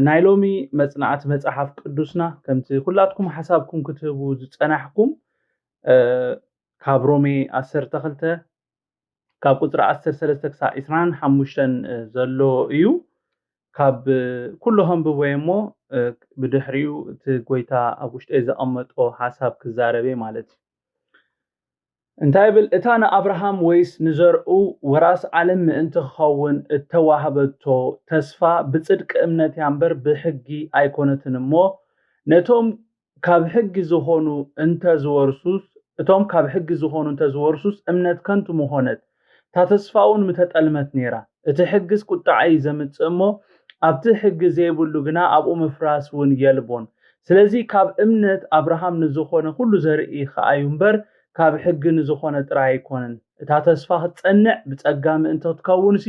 ናይ ሎሚ መጽናዕቲ መጽሓፍ ቅዱስና ከምቲ ኩላትኩም ሓሳብኩም ክትህቡ ዝጸናሕኩም ካብ ሮሜ ዓሰርተ ክልተ ካብ ቁጽሪ ዓሰርተ ሰለስተ ክሳብ ዕስራን ሓሙሽተን ዘሎ እዩ። ካብ ኩሉ ከንብቦ እየ እሞ ብድሕሪኡ እቲ ጎይታ ኣብ ውሽጠይ ዘቐመጦ ሓሳብ ክዛረብ እየ ማለት እዩ። እንታይ ይብል? እታ ንኣብርሃም ወይስ ንዘርኡ ወራስ ዓለም ምእንቲ ክኸውን እተዋህበቶ ተስፋ ብጽድቂ እምነት እያ እምበር ብሕጊ ኣይኮነትን እሞ፣ ነቶም ካብ ሕጊ ዝኾኑ እንተ ዝወርሱስ እቶም ካብ ሕጊ ዝኾኑ እንተ ዝወርሱስ እምነት ከንቱ ምኾነት። እታ ተስፋ እውን ምተጠልመት ነይራ። እቲ ሕግስ ቁጣዐ እዩ ዘምጽእ እሞ፣ ኣብቲ ሕጊ ዘይብሉ ግና ኣብኡ ምፍራስ እውን የልቦን። ስለዚ ካብ እምነት ኣብርሃም ንዝኾነ ኩሉ ዘርኢ ከኣ እዩ እምበር፣ ካብ ሕጊ ንዝኾነ ጥራይ ኣይኮነን። እታ ተስፋ ክትጸንዕ ብጸጋ ምእንቲ ክትከውንሲ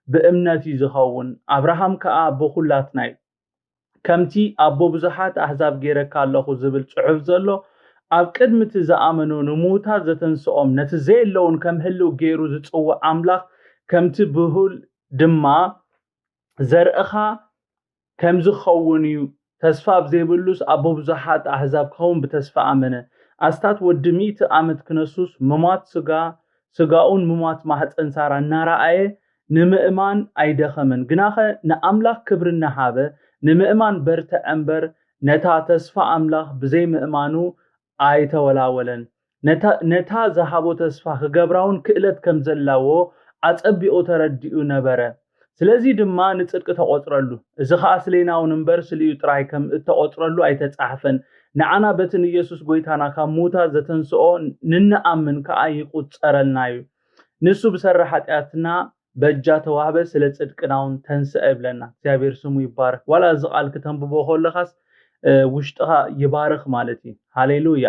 ብእምነት እዩ ዝኸውን። ኣብርሃም ከኣ ኣቦ ኩላትና እዩ። ከምቲ ኣቦ ብዙሓት ኣህዛብ ገይረካ ኣለኹ ዝብል ጽሑፍ ዘሎ፣ ኣብ ቅድሚ እቲ ዝኣመኑ ንምዉታት ዘተንስኦም፣ ነቲ ዘየለውን ከም ህልው ገይሩ ዝጽውዕ ኣምላኽ፣ ከምቲ ብሁል ድማ ዘርእኻ ከም ዝኸውን እዩ። ተስፋ ኣብ ዘይብሉስ ኣቦ ብዙሓት ኣህዛብ ክኸውን ብተስፋ ኣመነ። ኣስታት ወዲ ሚእቲ ዓመት ክነሱስ ምሟት ስጋ፣ ስጋኡን ምሟት ማህፀን ሳራ እናረኣየ ንምእማን ኣይደኸመን። ግናኸ ንኣምላኽ ክብሪ እናሃበ ንምእማን በርትዐ እምበር፣ ነታ ተስፋ ኣምላኽ ብዘይምእማኑ ኣይተወላወለን። ነታ ዝሃቦ ተስፋ ክገብራ እውን ክእለት ከም ዘላዎ ኣጸቢቑ ተረዲኡ ነበረ። ስለዚ ድማ ንጽድቂ ተቖጽረሉ። እዚ ኸኣ ስሌና እውን እምበር ስሊኡ ጥራይ ከም እተቖጽረሉ ኣይተጻሕፈን። ንዓና በቲ ንኢየሱስ ጎይታና ካብ ምዉታት ዘተንስኦ ንንኣምን ከኣ ይቑጸረልና እዩ። ንሱ ብሰሪ ሓጢኣትና በጃ ተዋህበ፣ ስለ ጽድቅና እውን ተንስአ ይብለና። እግዚኣብሔር ስሙ ይባረክ። ዋላ እዚ ቃል ክተንብቦ ከለኻስ ውሽጥኻ ይባርኽ ማለት እዩ። ሃሌሉያ።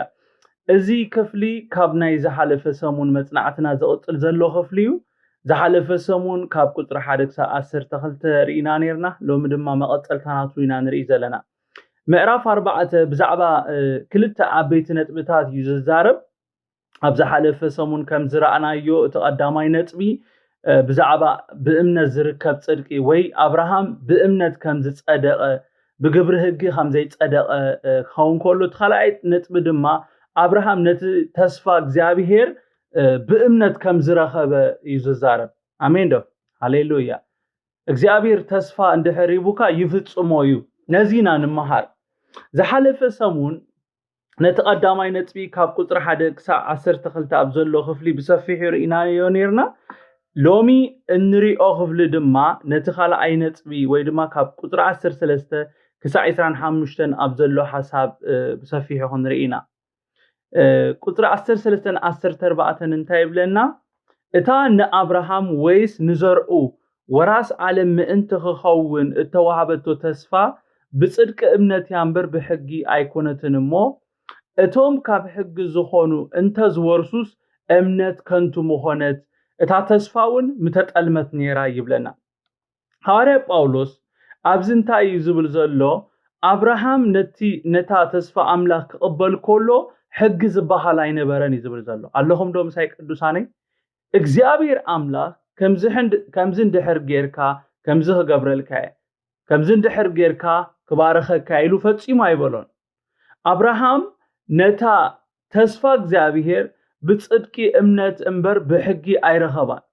እዚ ክፍሊ ካብ ናይ ዝሓለፈ ሰሙን መጽናዕትና ዝቕጽል ዘሎ ክፍሊ እዩ። ዝሓለፈ ሰሙን ካብ ቁጽሪ ሓደ ክሳብ ዓሰርተ ክልተ ርኢና ነርና። ሎሚ ድማ መቐጸልታ ናቱ ኢና ንርኢ ዘለና። ምዕራፍ ኣርባዕተ ብዛዕባ ክልተ ዓበይቲ ነጥብታት እዩ ዝዛረብ። ኣብ ዝሓለፈ ሰሙን ከም ዝረኣናዮ እቲ ቀዳማይ ነጥቢ ብዛዕባ ብእምነት ዝርከብ ጽድቂ ወይ ኣብርሃም ብእምነት ከም ዝጸደቐ ብግብሪ ህጊ ከም ዘይጸደቐ ክኸውን ከሎ፣ እቲ ካልኣይ ነጥቢ ድማ ኣብርሃም ነቲ ተስፋ እግዚኣብሄር ብእምነት ከም ዝረኸበ እዩ ዝዛረብ። ኣሜን ዶ? ሃሌሉያ። እግዚኣብሔር ተስፋ እንድሕር ሂቡካ ይፍጽሞ እዩ። ነዚ ኢና ንምሃር። ዝሓለፈ ሰሙን ነቲ ቀዳማይ ነጥቢ ካብ ቁጽሪ ሓደ ክሳብ ዓሰርተ ክልተ ኣብ ዘሎ ክፍሊ ብሰፊሑ ርኢናዮ ነርና። ሎሚ እንሪኦ ክፍሊ ድማ ነቲ ካልኣይ ነጥቢ ወይ ድማ ካብ ቁጽሪ ዓሰርተ ሰለስተ ክሳብ ዕስራን ሓሙሽተን ኣብ ዘሎ ሓሳብ ብሰፊሑ ክንርኢ ኢና። ቁጽሪ ዓሰርተ ሰለስተን ዓሰርተ ኣርባዕተን እንታይ ይብለና? እታ ንኣብርሃም ወይስ ንዘርኡ ወራስ ዓለም ምእንቲ ክኸውን እተዋህበቶ ተስፋ ብጽድቂ እምነት እያ እምበር ብሕጊ ኣይኮነትን እሞ፣ እቶም ካብ ሕጊ ዝኾኑ እንተ ዝወርሱስ እምነት ከንቱ ምኾነት፣ እታ ተስፋ እውን ምተጠልመት ነይራ ይብለና። ሃዋርያ ጳውሎስ ኣብዚ እንታይ እዩ ዝብል ዘሎ? ኣብርሃም ነቲ ነታ ተስፋ ኣምላኽ ክቕበል ከሎ ሕጊ ዝበሃል ኣይነበረን እዩ ዝብል ዘሎ። ኣለኹም ዶ ምሳይ ቅዱሳነይ? እግዚኣብሔር ኣምላኽ ከምዚ ሕንድ- ከምዚ እንድሕር ጌርካ ከምዚ ክገብረልካ እየ፣ ከምዚ እንድሕር ጌርካ ክባርኸካ እየ ኢሉ ፈጺሙ ኣይበሎን። ኣብርሃም ነታ ተስፋ እግዚኣብሔር ብጽድቂ እምነት እምበር ብሕጊ ኣይረኸባን።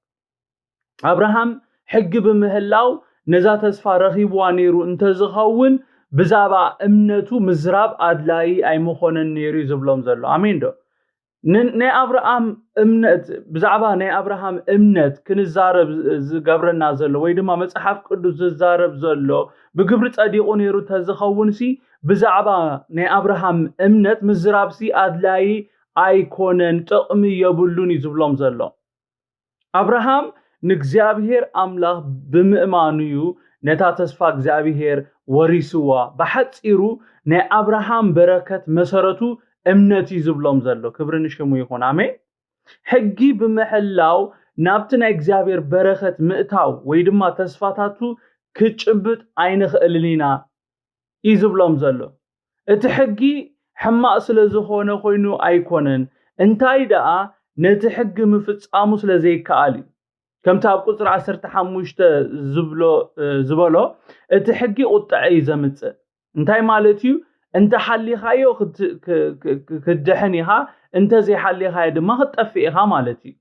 ኣብርሃም ሕጊ ብምህላው ነዛ ተስፋ ረኺብዋ ነይሩ እንተዝኸውን ብዛዕባ እምነቱ ምዝራብ ኣድላዪ ኣይምኾነን ነይሩ እዩ ዝብሎም ዘሎ። ኣሜን ዶ? ን- ናይ ኣብርሃም እምነት ብዛዕባ ናይ ኣብርሃም እምነት ክንዛረብ ዝገብረና ዘሎ ወይ ድማ መጽሓፍ ቅዱስ ዝዛረብ ዘሎ ብግብሪ ጸዲቑ ነይሩ እንተዝኸውን ሲ ብዛዕባ ናይ ኣብርሃም እምነት ምዝራብ ሲ ኣድላዪ ኣይኮነን፣ ጥቕሚ የብሉን እዩ ዝብሎም ዘሎ። ኣብርሃም ንእግዚኣብሔር ኣምላኽ ብምእማኑ እዩ ነታ ተስፋ እግዚኣብሔር ወሪስዋ። ብሓጺሩ ናይ ኣብርሃም በረከት መሰረቱ እምነት እዩ ዝብሎም ዘሎ። ክብሪ ንሽሙ ይኹን። ኣሜን። ሕጊ ብምሕላው ናብቲ ናይ እግዚኣብሔር በረከት ምእታው ወይ ድማ ተስፋታቱ ክጭብጥ ኣይንኽእልን ኢና እዩ ዝብሎም ዘሎ። እቲ ሕጊ ሕማቕ ስለ ዝኾነ ኮይኑ ኣይኮነን፣ እንታይ ደኣ ነቲ ሕጊ ምፍጻሙ ስለ ዘይከኣል እዩ። ከምቲ ኣብ ቁጽሪ ዓሰርተ ሓሙሽተ ዝብሎ ዝበሎ እቲ ሕጊ ቁጥዐ እዩ ዘምፅእ። እንታይ ማለት እዩ? እንተሓሊኻዮ ክትድሕን ኢኻ፣ እንተዘይሓሊኻዮ ድማ ክትጠፍእ ኢኻ ማለት እዩ።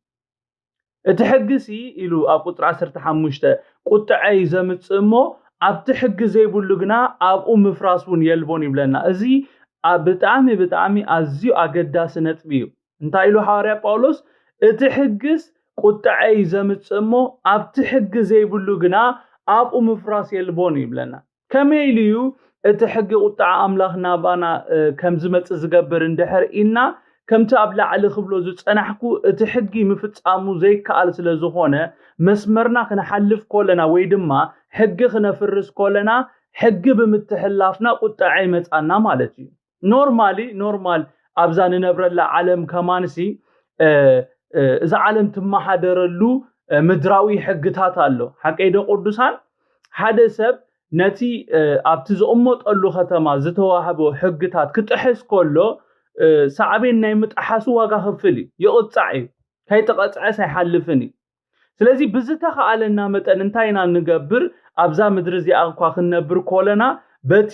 እቲ ሕጊ ሲ ኢሉ ኣብ ቁፅሪ ዓሰርተ ሓሙሽተ ቁጥዐ እዩ ዘምፅእ እሞ ኣብቲ ሕጊ ዘይብሉ ግና ኣብኡ ምፍራስ እውን የልቦን ይብለና። እዚ ብጣዕሚ ብጣዕሚ ኣዝዩ ኣገዳሲ ነጥቢ እዩ። እንታይ ኢሉ ሓዋርያ ጳውሎስ? እቲ ሕግስ ቁጥዐ እዩ ዘምፅእ እሞ ኣብቲ ሕጊ ዘይብሉ ግና ኣብኡ ምፍራስ የልቦን ይብለና። ከመይ ኢሉ እዩ እቲ ሕጊ ቁጥዓ ኣምላኽ ናባና ከም ዝመፅእ ዝገብር እንድሕር ኢልና፣ ከምቲ ኣብ ላዕሊ ክብሎ ዝፀናሕኩ እቲ ሕጊ ምፍፃሙ ዘይከኣል ስለ ዝኾነ መስመርና ክንሓልፍ ኮለና ወይ ድማ ሕጊ ክነፍርስ ኮለና ሕጊ ብምትሕላፍና ቁጥዓ ይመፃና ማለት እዩ። ኖርማሊ ኖርማል ኣብዛ ንነብረላ ዓለም ከማንሲ እዛ ዓለም ትመሓደረሉ ምድራዊ ሕግታት ኣሎ። ሓቀይ ዶ ቅዱሳን? ሓደ ሰብ ነቲ ኣብቲ ዝቕመጠሉ ከተማ ዝተዋህቦ ሕግታት ክጥሕስ ከሎ ሳዕቤን ናይ ምጥሓሱ ዋጋ ክፍል እዩ፣ ይቕፃዕ እዩ። ከይተቐፅዐስ ኣይሓልፍን እዩ። ስለዚ ብዝተኸኣለና መጠን እንታይ ኢና ንገብር? ኣብዛ ምድሪ እዚኣ እኳ ክንነብር ኮለና በቲ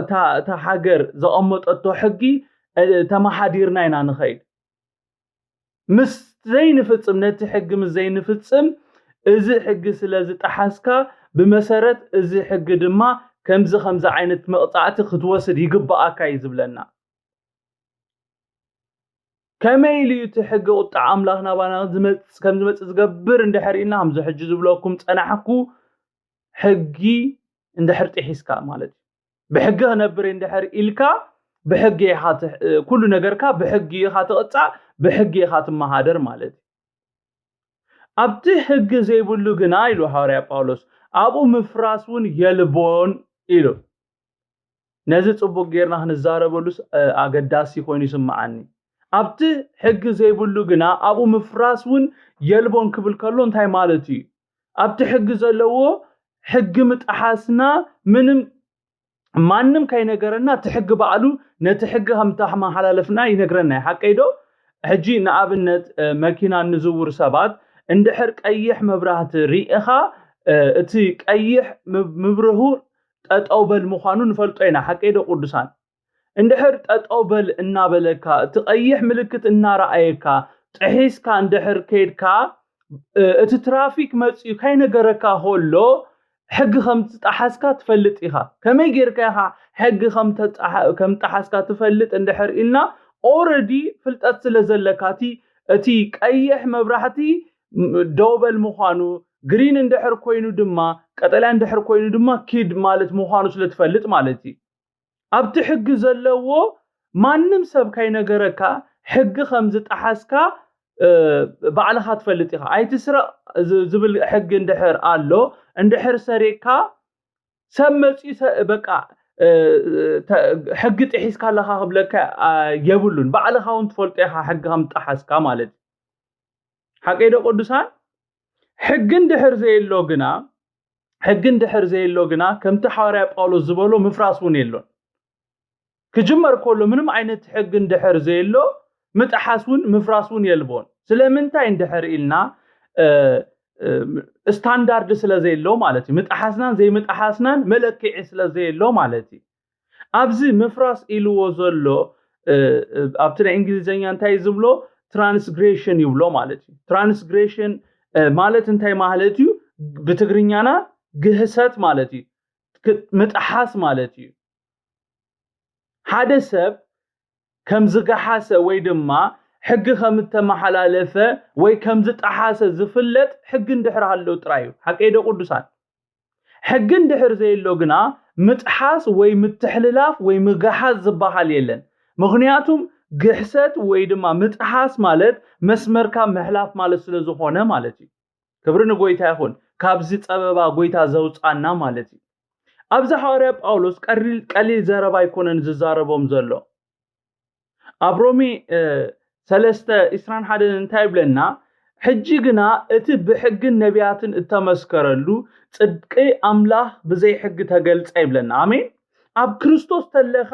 እታ ሃገር ዘቐመጠቶ ሕጊ ተመሓዲርና ኢና ንኸይድ። ምስ ዘይንፍፅም፣ ነቲ ሕጊ ምስ ዘይንፍፅም፣ እዚ ሕጊ ስለ ዝጠሓስካ ብመሰረት እዚ ሕጊ ድማ ከምዚ ከምዚ ዓይነት መቕፃዕቲ ክትወስድ ይግባኣካ እዩ ዝብለና። ከመይ ኢሉ እዩ እቲ ሕጊ ቁጣ ኣምላኽ ናባና ከም ዝመፅእ ዝገብር እንድሕር ኢልና፣ ከምዚ ሕጂ ዝብለኩም ፀናሕኩ፣ ሕጊ እንድሕር ጥሒስካ ማለት እዩ። ብሕጊ ክነብር እንድሕር ኢልካ፣ ብሕጊ ኢኻ ኩሉ ነገርካ ብሕጊ ኢኻ ትቕፃዕ፣ ብሕጊ ኢኻ ትመሃደር ማለት እዩ። ኣብቲ ሕጊ ዘይብሉ ግና ኢሉ ሃዋርያ ጳውሎስ፣ ኣብኡ ምፍራስ እውን የልቦን ኢሉ። ነዚ ፅቡቅ ጌርና ክንዛረበሉ ኣገዳሲ ኮይኑ ይስምዓኒ። ኣብቲ ሕጊ ዘይብሉ ግና ኣብኡ ምፍራስ እውን የልቦን ክብል ከሎ እንታይ ማለት እዩ? ኣብቲ ሕጊ ዘለዎ ሕጊ ምጥሓስና ምንም ማንም ከይነገረና እቲ ሕጊ ባዕሉ ነቲ ሕጊ ከም ተመሓላለፍና ይነግረና እዩ። ሓቀይ ዶ? ሕጂ ንኣብነት መኪና እንዝውር ሰባት እንድሕር ቀይሕ መብራህቲ ርኢኻ እቲ ቀይሕ ምብርሁ ጠጠው በል ምዃኑ ንፈልጦ ኢና። ሓቀይ ዶ ቅዱሳን? እንድሕር ጠጠው በል እናበለካ እቲ ቀይሕ ምልክት እናረኣየካ ጥሒስካ እንድሕር ከይድካ እቲ ትራፊክ መፅኡ ከይነገረካ ከሎ ሕጊ ከም ዝጠሓስካ ትፈልጥ ኢኻ። ከመይ ጌርካ ኢኻ ሕጊ ከም ጠሓስካ ትፈልጥ እንድሕር ኢልና፣ ኦረዲ ፍልጠት ስለ ዘለካ እቲ ቀይሕ መብራህቲ ደውበል ምዃኑ፣ ግሪን እንድሕር ኮይኑ ድማ፣ ቀጠልያ እንድሕር ኮይኑ ድማ ኪድ ማለት ምዃኑ ስለ ትፈልጥ ማለት እዩ። ኣብቲ ሕጊ ዘለዎ ማንም ሰብ ከይነገረካ ሕጊ ከም ዝጠሓስካ ባዕልኻ ትፈልጥ ኢኻ። ኣይትስረቕ ዝብል ሕጊ እንድሕር ኣሎ፣ እንድሕር ሰሪቕካ ሰብ መፂኡ በቃ ሕጊ ጥሒስካ ኣለኻ ክብለካ የብሉን። ባዕልኻ እውን ትፈልጦ ኢኻ ሕጊ ከም ዝጠሓስካ ማለት እዩ። ሓቀይ ዶ ቅዱሳን? ሕጊ እንድሕር ዘየሎ ግና ሕጊ እንድሕር ዘየሎ ግና ከምቲ ሓዋርያ ጳውሎስ ዝበሎ ምፍራስ እውን የሎን። ክጅመር ከሎ ምንም ዓይነት ሕጊ እንድሕር ዘየሎ ምጥሓስ እውን ምፍራስ እውን የልቦን። ስለምንታይ እንድሕር ኢልና ስታንዳርድ ስለ ዘየሎ ማለት እዩ። ምጥሓስናን ዘይምጥሓስናን መለክዒ ስለ ዘየሎ ማለት እዩ። ኣብዚ ምፍራስ ኢልዎ ዘሎ ኣብቲ ናይ እንግሊዝኛ እንታይ ዝብሎ ትራንስግሬሽን ይብሎ ማለት እዩ። ትራንስግሬሽን ማለት እንታይ ማለት እዩ? ብትግርኛና ግህሰት ማለት እዩ። ምጥሓስ ማለት እዩ። ሓደ ሰብ ከም ዝገሓሰ ወይ ድማ ሕጊ ከም እተመሓላለፈ ወይ ከም ዝጠሓሰ ዝፍለጥ ሕጊ እንድሕር ሃሎ ጥራይ እዩ። ሓቀይ ዶ ቅዱሳን? ሕጊ እንድሕር ዘየሎ ግና ምጥሓስ ወይ ምትሕልላፍ ወይ ምግሓስ ዝበሃል የለን። ምኽንያቱም ግሕሰት ወይ ድማ ምጥሓስ ማለት መስመርካ ምሕላፍ ማለት ስለ ዝኾነ ማለት እዩ። ክብሪ ንጎይታ ይኹን። ካብዚ ጸበባ ጎይታ ዘውጻና ማለት እዩ። ኣብዚ ሓዋርያ ጳውሎስ ቀሊል ዘረባ ኣይኮነን ዝዛረቦም ዘሎ። ኣብ ሮሜ ሰለስተ ዕስራን ሓደን እንታይ ይብለና? ሕጂ ግና እቲ ብሕግን ነቢያትን እተመስከረሉ ጽድቂ ኣምላኽ ብዘይ ሕጊ ተገልጸ ይብለና። ኣሜን። ኣብ ክርስቶስ ተለኻ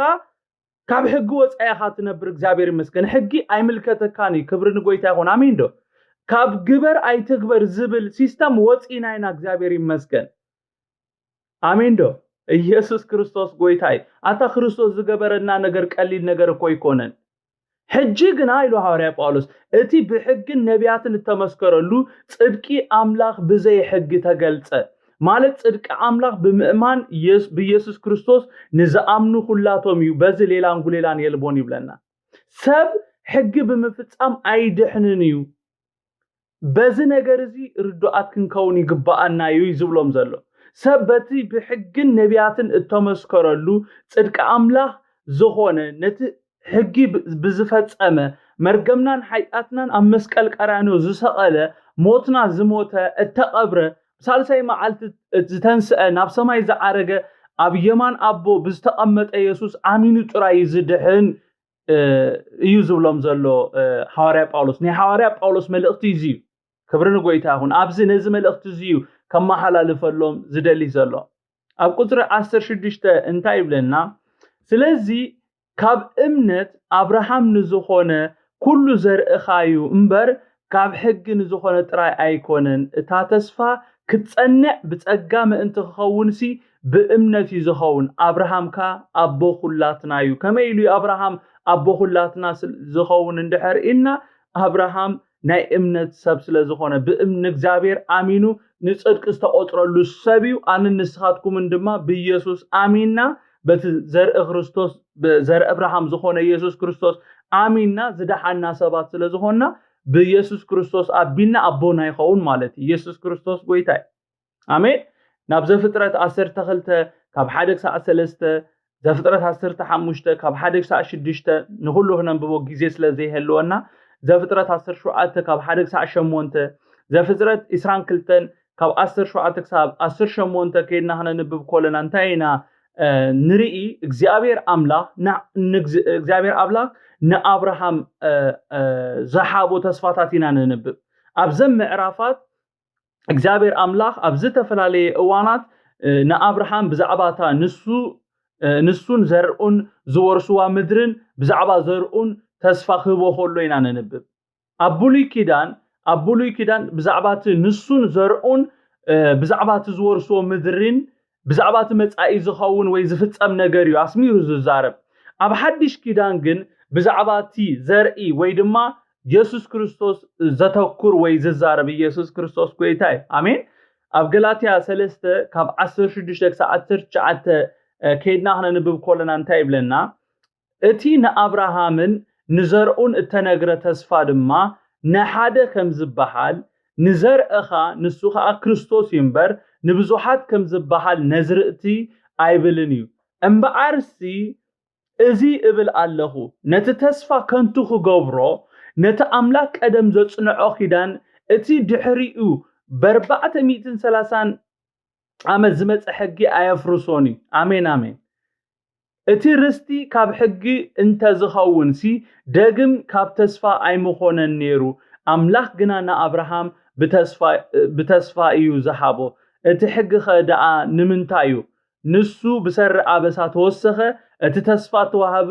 ካብ ሕጊ ወጻኢ ኢኻ ትነብር። እግዚኣብሔር ይመስገን። ሕጊ ኣይምልከተካን እዩ። ክብሪ ንጎይታ ይኹን። ኣሜን ዶ? ካብ ግበር ኣይትግበር ዝብል ሲስተም ወጺና ኢና። እግዚኣብሔር ይመስገን። ኣሜን ዶ? ኢየሱስ ክርስቶስ ጎይታ እዩ። ኣታ ክርስቶስ ዝገበረና ነገር ቀሊል ነገር እኮ ኣይኮነን። ሕጂ ግና ኢሉ ሃዋርያ ጳውሎስ፣ እቲ ብሕግን ነቢያትን እተመስከረሉ ጽድቂ ኣምላኽ ብዘይ ሕጊ ተገልጸ። ማለት ጽድቂ ኣምላኽ ብምእማን የስ-፣ ብኢየሱስ ክርስቶስ ንዝኣምኑ ኩላቶም እዩ። በዚ ሌላን ጉሌላን የልቦን ይብለና። ሰብ ሕጊ ብምፍጻም ኣይድሕንን እዩ። በዚ ነገር እዚ ርዱኣት ክንከውን ይግብኣና እዩ እዩ ዝብሎም ዘሎ። ሰብ በቲ ብሕግን ነቢያትን እተመስከረሉ ጽድቂ ኣምላኽ ዝኾነ፣ ነቲ ሕጊ ብ-፣ ብዝፈጸመ፣ መርገምናን ሓጢኣትናን ኣብ መስቀል ቀራንዮ ዝሰቐለ፣ ሞትና ዝሞተ፣ እተቐብረ፣ ሳልሳይ መዓልቲ ዝተንስአ፣ ናብ ሰማይ ዝዓረገ፣ ኣብ የማን ኣቦ ብዝተቐመጠ የሱስ ኣሚኑ ጥራይ እዩ ዝድሕን እ፣ እዩ ዝብሎም ዘሎ፣ እ፣ ሃዋርያ ጳውሎስ። ናይ ሃዋርያ ጳውሎስ መልእኽቲ እዚ እዩ። ክብሪ ንጎይታ ይኹን። ኣብዚ ነዚ መልእኽቲ እዚ እዩ ከመሓላልፈሎም ዝደሊ ዘሎ። ኣብ ቁጽሪ ዓሰርተ ሽዱሽተ እንታይ ይብለና? ስለዚ ካብ እምነት ኣብርሃም ንዝኾነ ኩሉ ዘርእኻ እዩ እምበር ካብ ሕጊ ንዝኾነ ጥራይ ኣይኮነን። እታ ተስፋ ክትጸንዕ ብጸጋ ምእንቲ ክኸውንሲ ብእምነት እዩ ዝኸውን። ኣብርሃም ከኣ ኣቦ ኩላትና እዩ። ከመይ ኢሉ እዩ ኣብርሃም ኣቦ ኩላትና ስል-፣ ዝኸውን እንድሕር ኢልና፣ ኣብርሃም ናይ እምነት ሰብ ስለ ዝኾነ፣ ብእም-፣ ንእግዚኣብሔር ኣሚኑ ንጽድቂ ዝተቖጽረሉ ሰብ እዩ። ኣንን ንስኻትኩምን ድማ ብኢየሱስ ኣሚንና፣ በቲ ዘርኢ ክርስቶስ፣ ብ-፣ ዘርኢ ኣብርሃም ዝኾነ ኢየሱስ ክርስቶስ ኣሚንና ዝደሓና ሰባት ስለ ዝኾንና፣ ብኢየሱስ ክርስቶስ ኣቢልና ኣቦና ይኸውን ማለት እዩ። ኢየሱስ ክርስቶስ ጎይታ እዩ። ኣሜን። ናብ ዘፍጥረት ዓሰርተ ክልተ ካብ ሓደ ክሳዕ ሰለስተ፣ ዘፍጥረት ዓሰርተ ሓሙሽተ ካብ ሓደ ክሳዕ ሽዱሽተ ንኹሉ ክነንብቦ ግዜ ስለ ዘይህልወና፣ ዘፍጥረት ዓሰርተ ሸውዓተ ካብ ሓደ ክሳዕ ሸሞንተ፣ ዘፍጥረት ዕስራን ክልተን ካብ ዓሰርተ ሸውዓተ ክሳብ ዓሰርተ ሸሞንተ ከይድና ክነንብብ ከለና እንታይ ኢና፣ እ፣ ንርኢ? እግዚኣብሔር ኣምላኽ ና-፣ ንግዝ-፣ እግዚኣብሔር ኣምላኽ ንኣብርሃም፣ እ፣ እ፣ ዝሃቦ ተስፋታት ኢና ነንብብ። ኣብዘን ምዕራፋት እግዚኣብሔር ኣምላኽ ኣብ ዝተፈላለየ እዋናት፣ እ፣ ንኣብርሃም ብዛዕባ እታ ንሱ፣ እ፣ ንሱን ዘርኡን ዝወርስዋ ምድርን ብዛዕባ ዘርኡን ተስፋ ክህቦ ከሎ ኢና ነንብብ። ኣብ ብሉይ ኪዳን፣ ኣብ ብሉይ ኪዳን ብዛዕባ እቲ ንሱን ዘርኡን፣ እ፣ ብዛዕባ እቲ ዝወርስዎ ምድርን ብዛዕባ እቲ መጻኢ ዝኸውን ወይ ዝፍጸም ነገር እዩ ኣስሚሩ ዝዛረብ። ኣብ ሓድሽ ኪዳን ግን ብዛዕባ እቲ ዘርኢ ወይ ድማ የሱስ ክርስቶስ ዘተኩር ወይ ዝዛረብ፣ ኢየሱስ ክርስቶስ ጎይታ እዩ። ኣሜን። ኣብ ገላትያ ሰለስተ ካብ ዓሰርተ ሽዱሽተ ክሳብ ዓሰርተ ትሽዓተ፣ እ፣ ከይድና ክነንብብ ከለና እንታይ ይብለና? እቲ ንኣብርሃምን ንዘርኡን እተነግረ ተስፋ ድማ ንሓደ ከም ዝበሃል፣ ንዘርእኻ፣ ንሱ ኸኣ ክርስቶስ እዩ እምበር፣ ንብዙሓት ከም ዝበሃል ነዚ ርእቲ ኣይብልን እዩ። እምበኣርሲ እዚ እብል ኣለኹ፣ ነቲ ተስፋ ከንቱ ክገብሮ፣ ነቲ ኣምላኽ ቀደም ዘጽንዖ ኪዳን፣ እቲ ድሕሪኡ ብኣርባዕተ ሚእትን ሰላሳን ዓመት ዝመጸ ሕጊ ኣየፍርሶን እዩ። ኣሜን፣ ኣሜን። እቲ ርስቲ ካብ ሕጊ እንተ ዝኸውንሲ፣ ደግም ካብ ተስፋ ኣይምኾነን ነይሩ። ኣምላኽ ግና ንኣብርሃም ብተስፋ፣ ብተስፋ እዩ ዝሃቦ። እቲ ሕጊኸ ደኣ ንምንታይ እዩ? ንሱ ብሰሪ ኣበሳ ተወሰኸ፣ እቲ ተስፋ እተዋህቦ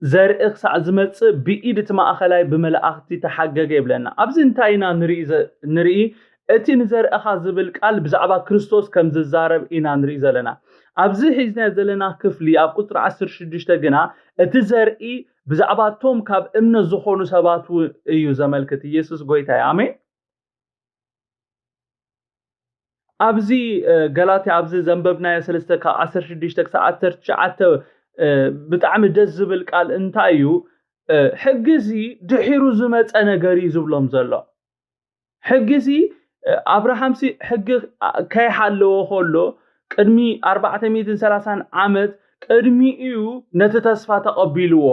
ዘርኢ ክሳዕ ዝመጽእ ብኢድ እቲ ማእከላይ ብመላእኽቲ ተሓገገ ይብለና። ኣብዚ እንታይ ኢና ንርኢ ዘ-፣ ንርኢ? እቲ ንዘርእኻ ዝብል ቃል ብዛዕባ ክርስቶስ ከም ዝዛረብ ኢና ንርኢ ዘለና። ኣብዚ ሒዝናዮ ዘለና ክፍሊ ኣብ ቁጽሪ ዓሰርተ ሽዱሽተ ግና እቲ ዘርኢ ብዛዕባ እቶም ካብ እምነት ዝኾኑ ሰባት እውን እዩ ዘመልክት። ኢየሱስ ጎይታ እዩ። ኣሜን። ኣብዚ፣ እ፣ ገላትያ ኣብዚ ዘንበብናዮ ሰለስተ ካብ ዓሰርተ ሽዱሽተ ክሳብ ዓሰርተ ትሽዓተ፣ እ፣ ብጣዕሚ ደስ ዝብል ቃል እንታይ እዩ? እ፣ ሕጊ እዚ ድሒሩ ዝመጸ ነገር እዩ ዝብሎም ዘሎ። ሕጊ እዚ፣ እ፣ ኣብርሃምሲ ሕጊ ከይሓለወ ከሎ ቅድሚ ኣርባዕተ ሚእትን ሰላሳን ዓመት ቅድሚኡ ነቲ ተስፋ ተቐቢልዎ።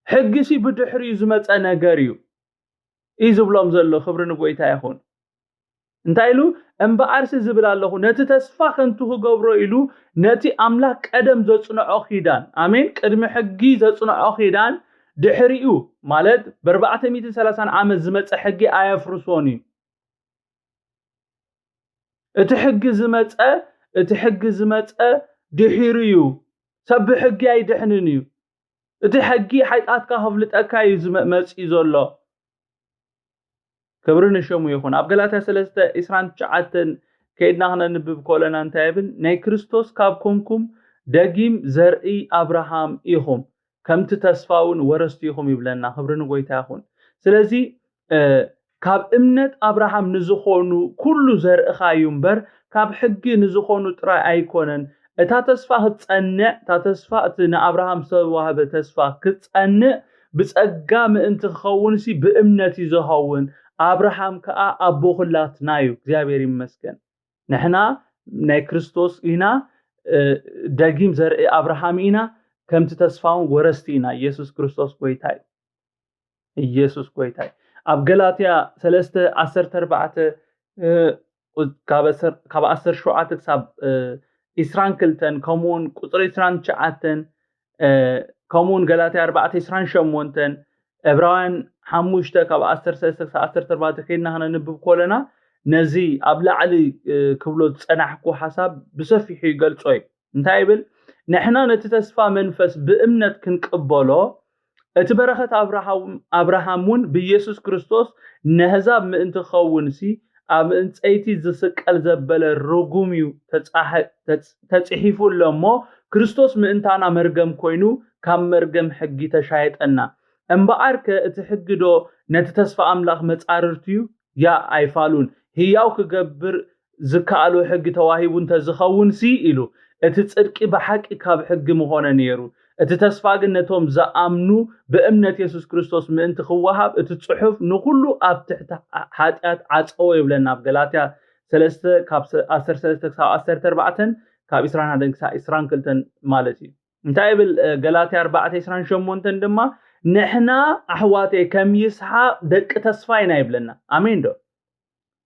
ሕጊሲ ብድሕሪኡ ዝመጸ ነገር እዩ፣ እዩ ዝብሎም ዘሎ። ክብሪ ንጎይታ ይኹን። እንታይ ኢሉ? እምበኣርሲ ዝብል ኣለኹ፣ ነቲ ተስፋ ከንቱ ክገብሮ ኢሉ፣ ነቲ ኣምላኽ ቀደም ዘጽንዖ ኪዳን፣ ኣሜን፣ ቅድሚ ሕጊ ዘጽንዖ ኪዳን፣ ድሕሪኡ፣ ማለት ብኣርባዕተ ሚእትን ሰላሳን ዓመት ዝመጸ ሕጊ ኣየፍርሶን እዩ። እቲ ሕጊ ዝመጸ፣ እቲ ሕጊ ዝመጸ ድሒሩ እዩ። ሰብ ብሕጊ ኣይድሕንን እዩ። እቲ ሕጊ ሓጢኣትካ ከፍልጠካ እዩ ዝመ-፣ መጺኡ ዘሎ። ክብሪ ንሽሙ ይኹን። ኣብ ገላትያ ሰለስተ ዕስራን ትሽዓተን ከይድና ክነንብብ ከለና እንታይ ይብል? ናይ ክርስቶስ ካብ ኮንኩም ደጊም ዘርኢ ኣብርሃም ኢኹም፣ ከምቲ ተስፋ እውን ወረስቲ ኢኹም ይብለና። ክብሪ ንጎይታ ይኹን። ስለዚ ካብ እምነት ኣብርሃም ንዝኾኑ ኩሉ ዘርእኻ እዩ እምበር፣ ካብ ሕጊ ንዝኾኑ ጥራይ ኣይኮነን። እታ ተስፋ ክትጸንዕ፣ እታ ተስፋ፣ እቲ ንኣብርሃም ዝተዋህበ ተስፋ ክትጸንዕ፣ ብጸጋ ምእንቲ ክኸውን ሲ ብእምነት እዩ ዝኸውን። ኣብርሃም ከኣ ኣቦ ኩላትና እዩ። እግዚኣብሔር ይመስገን። ንሕና ናይ ክርስቶስ ኢና፣ ደጊም ዘርኢ ኣብርሃም ኢና፣ ከምቲ ተስፋውን ወረስቲ ኢና። ኢየሱስ ክርስቶስ ጎይታ እዩ። ኢየሱስ ጎይታ እዩ። ኣብ ገላትያ ሰለስተ ዓሰርተ ኣርባዕተ፣ ካብ ዓሰርተ ሸውዓተ ክሳብ ዕስራን ክልተን፣ ከምኡውን ቁፅሪ ዕስራን ትሽዓተን፣ ከምኡውን ገላትያ ኣርባዕተ ዕስራን ሸሞንተን፣ ዕብራውያን ሓሙሽተ ካብ ዓሰርተ ሰለስተ ክሳብ ዓሰርተ ኣርባዕተ ከይድና ክነንብብ ከለና፣ ነዚ ኣብ ላዕሊ ክብሎ ዝፀናሕኩ ሓሳብ ብሰፊሑ ይገልጾ እዩ። እንታይ ይብል? ንሕና ነቲ ተስፋ መንፈስ ብእምነት ክንቅበሎ፣ እቲ በረኸት ኣብርሃም ኣብርሃም እውን ብኢየሱስ ክርስቶስ ነህዛብ ምእንቲ ክኸውን ሲ ኣብ እንፀይቲ ዝስቀል ዘበለ ርጉም እዩ ተፃሐ- ተፅ- ተፅሒፉ ኣሎ እሞ፣ ክርስቶስ ምእንታና መርገም ኮይኑ ካብ መርገም ሕጊ ተሻየጠና። እምበኣርከ እቲ ሕጊ ዶ ነቲ ተስፋ ኣምላኽ መፃርርትዩ? ያ ኣይፋሉን። ህያው ክገብር ዝከኣሎ ሕጊ ተዋሂቡ እንተዝኸውን ሲ ኢሉ፣ እቲ ጽድቂ ብሓቂ ካብ ሕጊ ምኾነ ነይሩ። እቲ ተስፋ ግን ነቶም ዝኣምኑ ብእምነት የሱስ ክርስቶስ ምእንቲ ክወሃብ እቲ ጽሑፍ ንኹሉ ኣብ ትሕቲ ሓጢኣት ዓጸዎ ይብለና ኣብ ገላትያ ሰለስተ ካብ ዓሰርተ ሰለስተ ክሳብ ዓሰርተ ኣርባዕተን ካብ ዕስራን ሓደን ክሳብ ዕስራን ክልተን ማለት እዩ። እንታይ ይብል ገላትያ ኣርባዕተ ዕስራን ሸሞንተን ድማ ንሕና ኣሕዋተይ ከም ይስሓቅ ደቂ ተስፋ ኢና ይብለና። ኣሜን ዶ?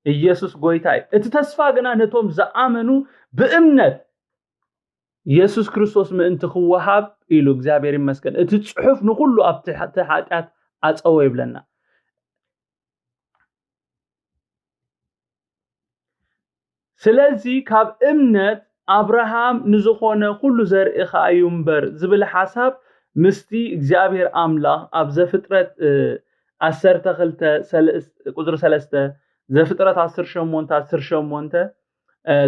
ኢየሱስ ጎይታ እዩ። እቲ ተስፋ ግና ነቶም ዝኣመኑ ብእምነት የሱስ ክርስቶስ ምእንቲ ክወሃብ ኢሉ እግዚኣብሔር ይመስገን። እቲ ጽሑፍ ንኹሉ ኣብ ትሕቲ ሓጢኣት ዓጸዎ ይብለና። ስለዚ ካብ እምነት ኣብርሃም ንዝኾነ ኩሉ ዘርኢ ኸኣ እዩ እምበር ዝብል ሓሳብ ምስቲ እግዚኣብሔር ኣምላኽ ኣብ ዘፍጥረት ዓሰርተ ክልተ ቁፅሪ ሰለስተ፣ ዘፍጥረት ዓሰርተ ሸሞንተ ዓሰርተ ሸሞንተ፣